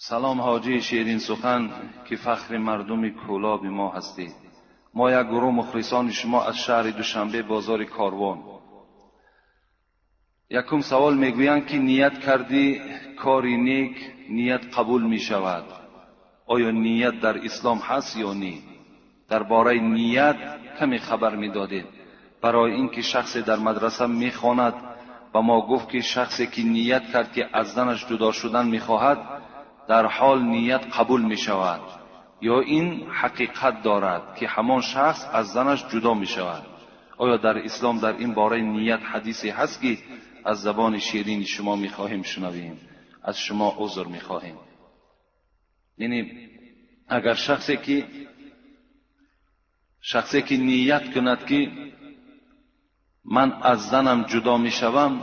Салом ҳоҷии ширинсухан, ки фахри мардуми Кӯлоби мо ҳастед. Мо як гурӯҳ мухлисони шумо аз шаҳри Душанбе, бозори Корвон. Якум савол: мегӯянд, ки ният кардӣ кори нек, ният қабул мешавад. Оё ният дар ислом ҳаст ё не? Дар бораи ният каме хабар медодед, барои ин ки шахсе дар мадраса мехонад ба мо гуфт, ки шахсе ки ният кард, ки аз занаш ҷудо шудан мехоҳад, дар ҳол ният қабул мешавад, ё ин ҳақиқат дорад, ки ҳамон шахс аз занаш ҷудо мешавад? Оё дар ислом дар ин бораи ният ҳадисе ҳаст, ки аз забони ширини шумо мехоҳем шунавем? Аз шумо узр мехоҳем. Яъне агар шахсе ки ният кунад, ки ман аз занам ҷудо мешавам,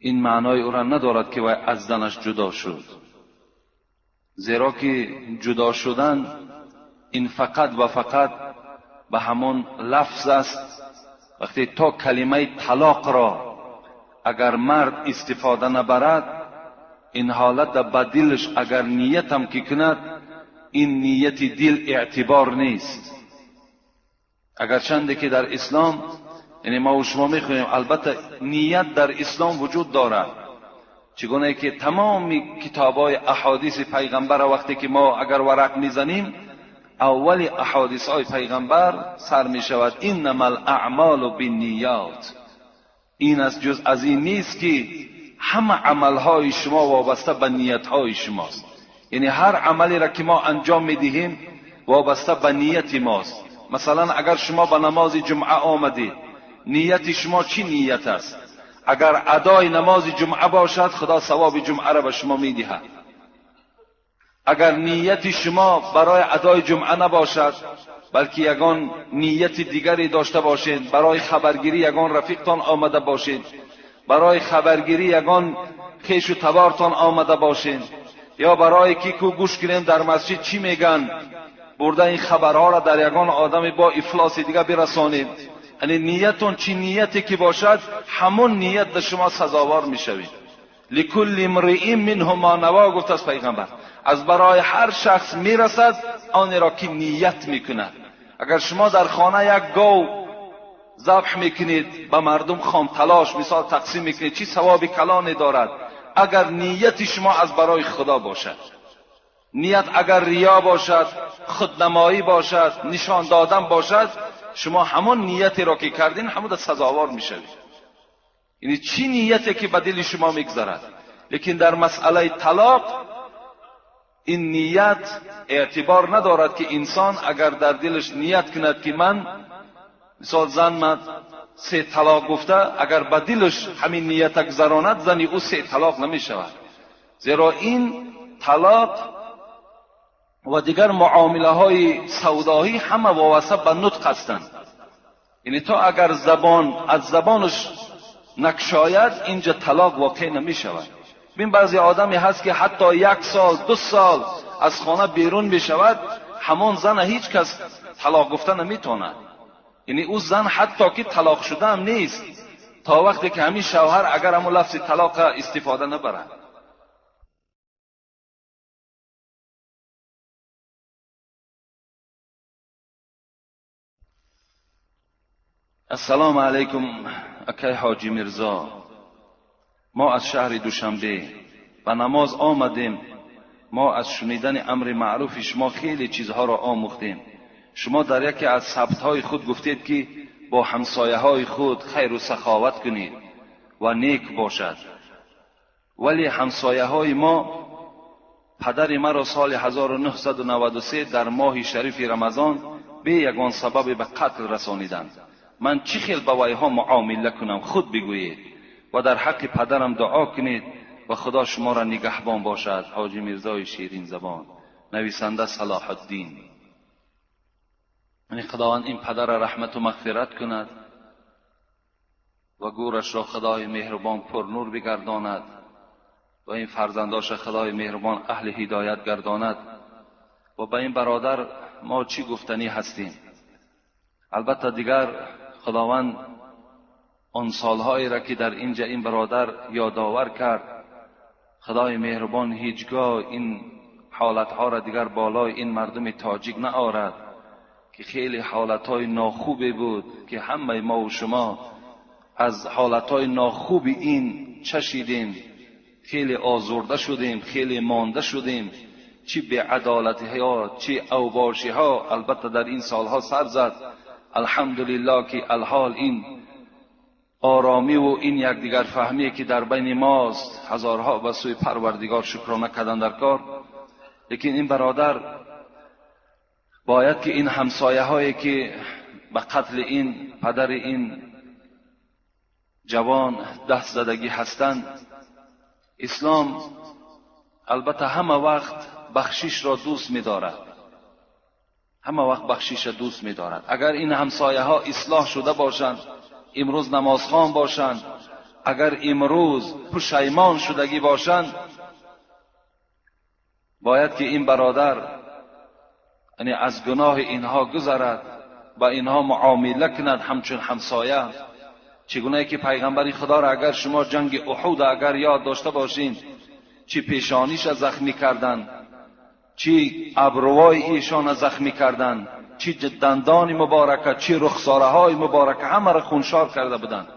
ин маънои ӯро надорад, ки вай аз занаш ҷудо шуд, зеро ки ҷудо шудан ин фақат ва фақат ба ҳамон лафз аст. Вақте то калимаи талоқро агар мард истифода набарад, ин ҳолат ба дилаш агар ниятам ки кунад, ин нияти дил эътибор нест. Агарчанде ки дар ислом, яъне мо шумо мехоҳем, албатта ният дар ислом вуҷуд дорад, чӣ гуна ки тамоми китобҳои аҳодиси пайғамбар, вақте ки мо агар варақ мезанем, аввали аҳодисҳои пайғамбар сар мешавад: إنما الأعمال بالنيات. Ин аст, ҷуз аз ин нест, ки ҳама амалҳои шумо вобаста ба ниятҳои шумост. Яъне ҳар амалеро ки мо анҷом медиҳем, вобаста ба нияти мост. Масалан, агар шумо ба намози ҷумъа омадед, нияти шумо чӣ ният аст? Агар адои намози ҷумъа бошад, Худо савоби ҷумъаро ба шумо медиҳад. Агар нияти шумо барои адои ҷумъа набошад, балки ягон нияти дигаре дошта бошед, барои хабаргирӣ ягон рафиқтон омада бошед, барои хабаргирӣ ягон хешу табортон омада бошед, ё барои ки ку гӯш кунем, дар масҷид чӣ меган, бурда ин хабарҳоро дар ягон одаме бо ифлоси дига бирасонед, яъне ниятон чӣ нияте ки бошад, ҳамон ният дар шумо сазовор мешавед. لكل امرئ منهم ما نوى, гуфт аст пайғамбар, аз барои ҳар шахс мерасад онеро ки ният мекунад. Агар шумо дар хона як гов забҳ мекунед, ба мардум хомталош мисол тақсим мекунед, чӣ савоби калоне дорад, агар нияти шумо аз барои Худо бошад. Ният агар риё бошад, худнамоӣ бошад, нишон додан бошад, шумо ҳамон ниятеро ки кардин, ҳамон сазовор мешавед, яъне чӣ нияте ки ба дили шумо мегузарад. Лекин дар масъалаи талоқ ин ният эътибор надорад, ки инсон агар дар дилаш ният кунад, ки ман мисол зан ман се талоқ гуфта, агар ба дилаш ҳамин нията гузаронад, зани ӯ се талоқ намешавад, зеро ин талоқ ва дигар муомилаҳои савдоӣ ҳама вобаста ба нутқ ҳастанд. Яъне то агар забон аз забонаш накшояд, инҷа талоқ воқеъ намешавад. Бин, баъзе одаме ҳаст, ки ҳатто як сол, 2 сол аз хона берун мешавад, ҳамон зана ҳеҷ кас талоқ гуфта наметавонад. Яъне ӯ зан ҳатто ки талоқ шудаам нест, то вақте ки ҳамин шавҳар агар ҳамон лафзи талоқа истифода набарад. Ассалому алайкум, акай Ҳоҷӣ Мирзо. Мо аз шаҳри Душанбе ба намоз омадем. Мо аз шунидани амри маъруфи шумо хеле чизҳоро омӯхтем. Шумо дар яке аз сабтҳои худ гуфтед, ки бо ҳамсояҳои худ хайру саховат кунед ва нек бошад, вале ҳамсояҳои мо падари маро соли 1993 дар моҳи шарифи Рамазон бе ягон сабабе ба қатл расониданд. Ман чӣ хел ба вайҳо муомила кунам, худ бигӯед ва дар ҳаққи падарам дуо кунед ва Худо шуморо нигаҳбон бошад, Ҳоҷи Мирзои ширинзабон. Нависанда Салоҳуддин. Яъне Худованд ин падарра раҳмату мағфират кунад ва гӯрашро Худои меҳрубон пурнур бигардонад ва ин фарзандоша Худои меҳрубон аҳли ҳидоят гардонад. Ва ба ин бародар мо чӣ гуфтанӣ ҳастем? Албатта, дигар Худованд он солҳоеро ки дар инҷа ин бародар ёдовар кард, خدای مهربان هیچگاه این حالتها را دیگر بالای این مردم تاجیک نآورد که خیلی حالتهای ناخوبی بود که همه ما و شما از حالتهای ناخوب این چشیدیم، خیلی آزرده شدیم، خیلی مانده شدیم، چی بی‌عدالتی ها، چی اوباشی ها البته در این سالها سر زد. الحمدلله که الحال این آرامی و این یکدیگر فهمی که در بین ماست، هزارها به سوی پروردگار شکرانه کردن در کار. لیکن این برادر باید که این همسایه هایی که به قتل این پدر این جوان دست زدگی هستند، اسلام البته همه وقت بخشش را دوست می‌دارد، همه وقت بخشش را دوست می‌دارد. اگر این همسایه ها اصلاح شده باشند، امروز نمازخوان باشند، اگر امروز پشیمان شدگی باشند، باید که این برادر یعنی از گناه اینها گذرد و اینها معامله کند همچون همسایه. چگونه که پیغمبر خدا را اگر شما جنگ احد اگر یاد داشته باشین، چی پیشانیش زخمی کردن، چی ابروهای ایشان زخمی کردن، چی دندان مبارکه، چی رخساره های مبارکه، همه را خونشار کرده بودند.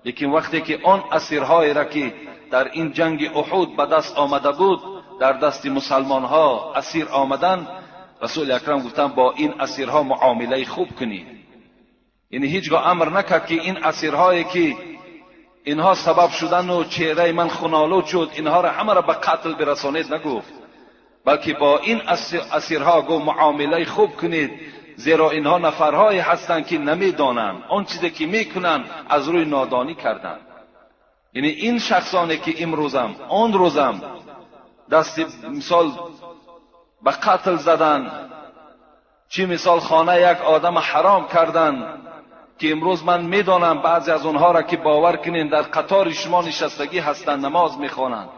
لیکن وقتی که آن اسیرهایی را که در این جنگ احد به دست آمده بود، در دست مسلمان ها اسیر آمدن، رسول اکرم گفتن با این اسیرها معامله خوب کنید. یعنی هیچگاه امر نکرد که این اسیرهایی که اینها سبب شدن و چهره من خونالود شد، اینها را همه را به قتل برسانید نگفت، بلکه با این اسیرها گفت معامله خوب کنید، زیرا اینها نفرهایی هستند که نمیدانند، آن چیزی که میکنند از روی نادانی کردند. یعنی این شخصانی که امروزم آن روزم دست مثال به قتل زدن، چی مثال خانه یک آدم حرام کردن، که امروز من میدانم بعضی از اونها را که باور کنین در قطار شما نشستگی هستند، نماز میخوانند،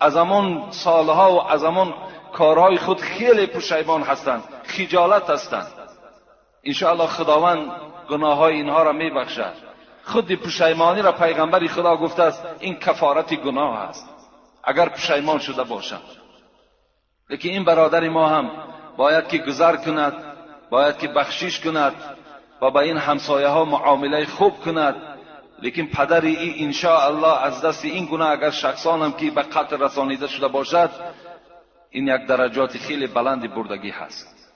از همون سالها و از همون کارهای خود خیلی پشیمان هستند، خجالت هستند. انشاءالله خداوند گناه های اینها را میبخشد. خود پشیمانی را پیغمبر خدا گفته است این کفارت گناه است اگر پشیمان شده باشند. لیکن این برادر ما هم باید که گذر کند، باید که بخشش کند و با این همسایه ها معامله خوب کند. لیکن پدر ای انشاءالله از دست این گناه اگر شخصان هم که به قتل رسانیده شده باشد، این یک درجات خیلی بلند بردگی هست،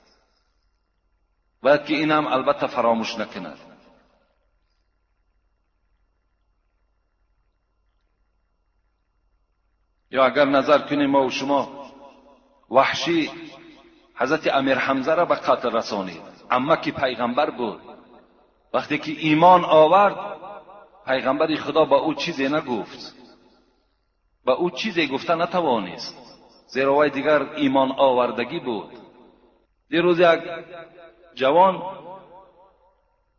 باید که این هم البته فراموش نکند. یا اگر نظر کنیم ما و شما، وحشی حضرت امیر حمزه را به قتل رسانید، عمه که پیغمبر بود، وقتی که ایمان آورد پیغمبر خدا با او چیزی نگفت، با او چیزی گفته نتوانست، زیرا وی دیگر ایمان آوردگی بود. دیروز یک جوان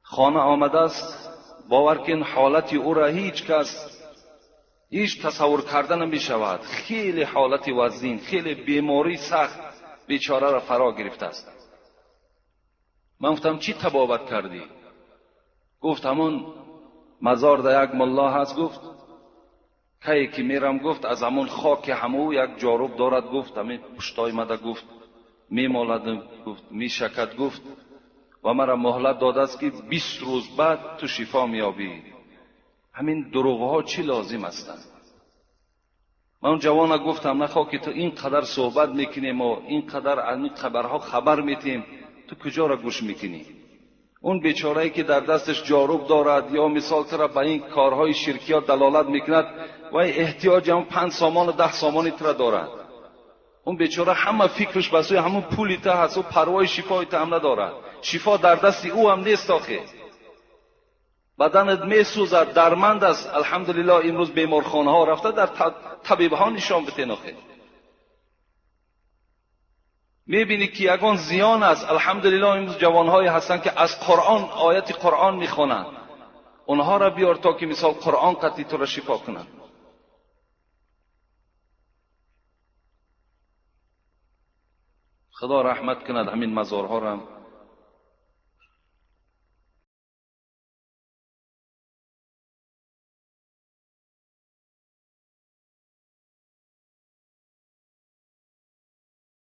خانه آمده است، باور کن حالت او را هیچ کس هیچ تصور کرده نمی شود، خیلی حالت وزین، خیلی بیماری سخت بیچاره را فرا گرفته است. من گفتم چی تبابت کردی؟ گفت همون مزار در یک ملا هست، گفت کی که میرم، گفت از همون خاک همو یک جاروب دارد، گفت همین پشتای مده، گفت میمالد، گفت میشکد، گفت و مرا مهلت داده است که 20 روز بعد تو شفا میابی. همین دروغ ها چی لازم هستند؟ من اون جوان گفتم نخواه که تو اینقدر صحبت میکنیم و اینقدر از این خبرها خبر میتیم، تو کجا را گوش میکنی؟ اون بیچاره‌ای که در دستش جاروب دارد یا مثال تو را به این کارهای شرکیات دلالت میکند و احتیاج هم 5 سامان و 10 سامانی تو را دارد. اون بیچاره همه فکرش به سوی همون پولی ته هست و پروای شفای ته هم ندارد. شفا در دست او هم نیست آخه. بدنت میسوزد، درمند است. الحمدلله امروز بیمارخانه ها رفته در طبیب ها نشان بتین آخه. میبینی که یگان زیان است. الحمدلله امروز جوانهایی هستند که از قرآن آیت قرآن میخوانند، اونها را بیار تا که مثال قرآن قطعی تو را شفا کنند. خدا رحمت کند همین مزارها را